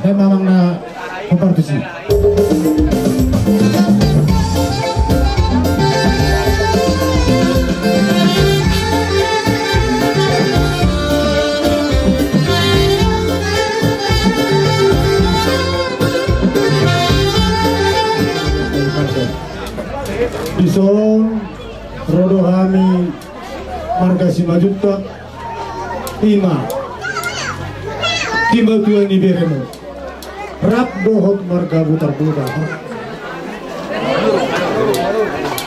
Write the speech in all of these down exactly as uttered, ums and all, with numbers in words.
Memang na kompartisi. Dison ro do hami marga Simanjuntak, ima, simatua ni beremu, rap dohot marga Butarbutar.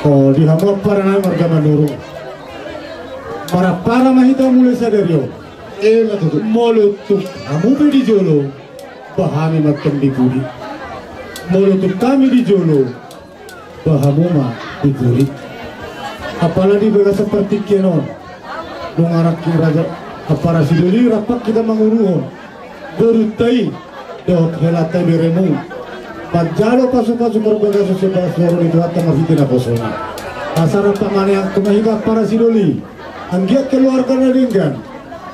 O, di hamu ampara nami marga Manurung. Marampara ma hita mulai sadari on. Molo tung hamu pe di jolo, ba hami ma tong di pudi. Molo tung hami di jolo, ba hamu ma di pudi. Apala di bagasan partingkian on, nunga rangking raja ampara sidoli, rap hita manguruhon borunta i dohot helanta i, beremu, manjalo pasupasu parbagason sian bagas joro ni Tuhanta marhite naposona. Asa rap manang tu na hita ampara sidoli, anggiat keluarga na denggan,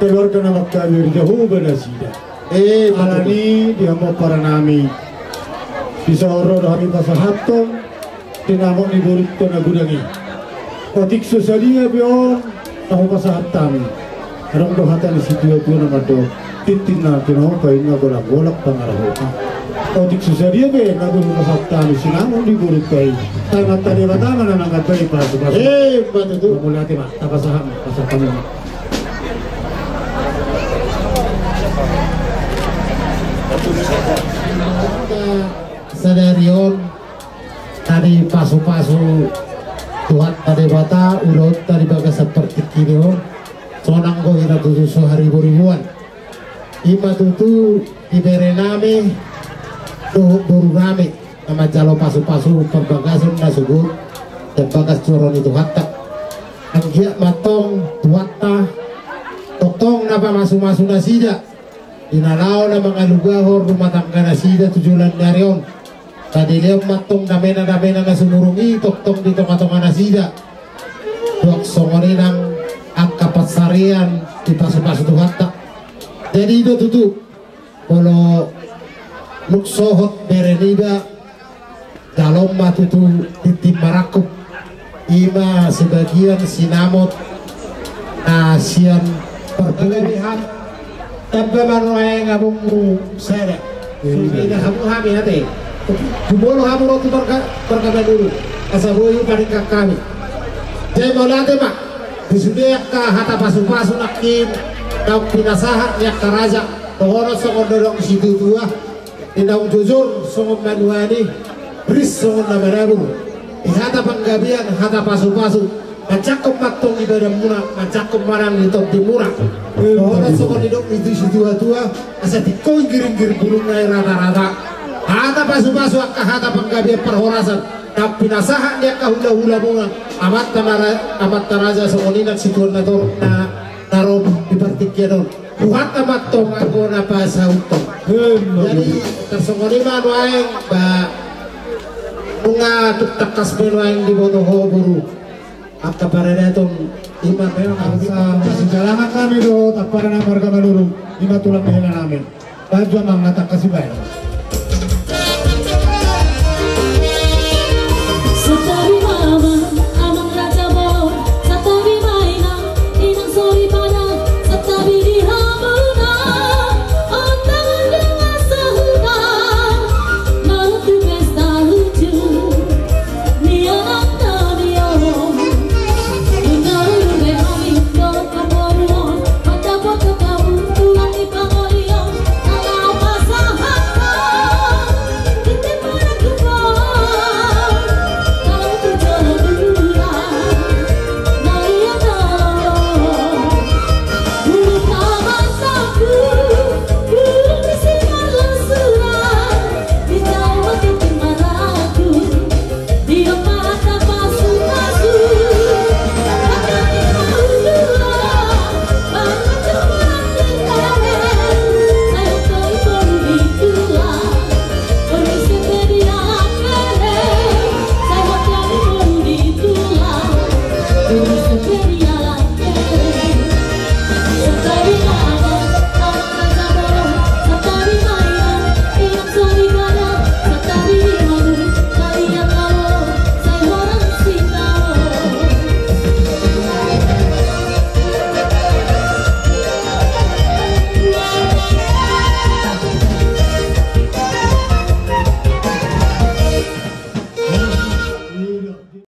keluarga na mangkabiari Jahowa nasida. Alani di hamu ampara nami, dison ro do hami pasahathon tinamot ni borunta na godang i. Otik so sadia pe on na hupasahat hami, adong do hata ni situatua na mandok: Tintin na tinopa, inna golanggolang pangarahutna. Otik so sadia pe na boi hupasahat hami sinamot ni borunta i, Amanta Debata ma na mangandai pasupasu. Mauliate ma, tapasahat ma, pasahat hami ma. Sadari on na dipasupasu Tuhanta Debata ulaonta di bagasan partingkian on, sonang do hita tutu so hariboriboan. Ima tutu ibere nami dohot boru nami na manjalo pasupasu parbagason na sogot sian bagas joro ni Tuhanta. Anggiat ma tong Tuhanta tongtong na pamasumasu nasida di na laho na mangalugahon rumah tangga nasida tu joloan ni ari on. Dilehon ma tong damena-damena na sumurung i tongtong di tonga-tonga nasida. Dok songon i nang angka pansarian dipasupasu Tuhanta. Jadi i do tutu, molo dung sohot bere niba, jalo ma tutu tintin marangkup. Ima sebagian sinamot na sian parpudi. Tamba ma nuaeng amongmu sada. Sude na hamu hami ate. Jumolo hamu ro tu marga, marga Manurung, asa boi paringkat hami. Jadi mauliate ma di sude angka hata pasupasu nangkin naung pinasahat ni angka raja. Dohonon songon na didok ni situatua: Di naung jojor songon manuan i, ris songon na manabur. Di hata panggabean, hata pasupasu, manjangkon ma tong di badanmuna, manjangkon ma nang di tondimuna. Dohonon songon na didok ni situatua: Asa tingko inggiringgir bulungna i rata-rata. Hata pasupasu angka hata panggabean parhorasan na pinasahat ni angka hulahulamuna, amanta na ra-, amanta raja songon i nang situan na tor-, na, na ro di partingkian on. Huhata ma tong anggo na pasauthon. Jadi tarsongon i ma nuaeng, ba nunga tung tangkas be nuaeng diboto ho boru angka paradaton. Ima memang asa masijalangan nami do ampara na marga Manurung, ima tulang ni hela nami. Baju amang na tangkas i baen.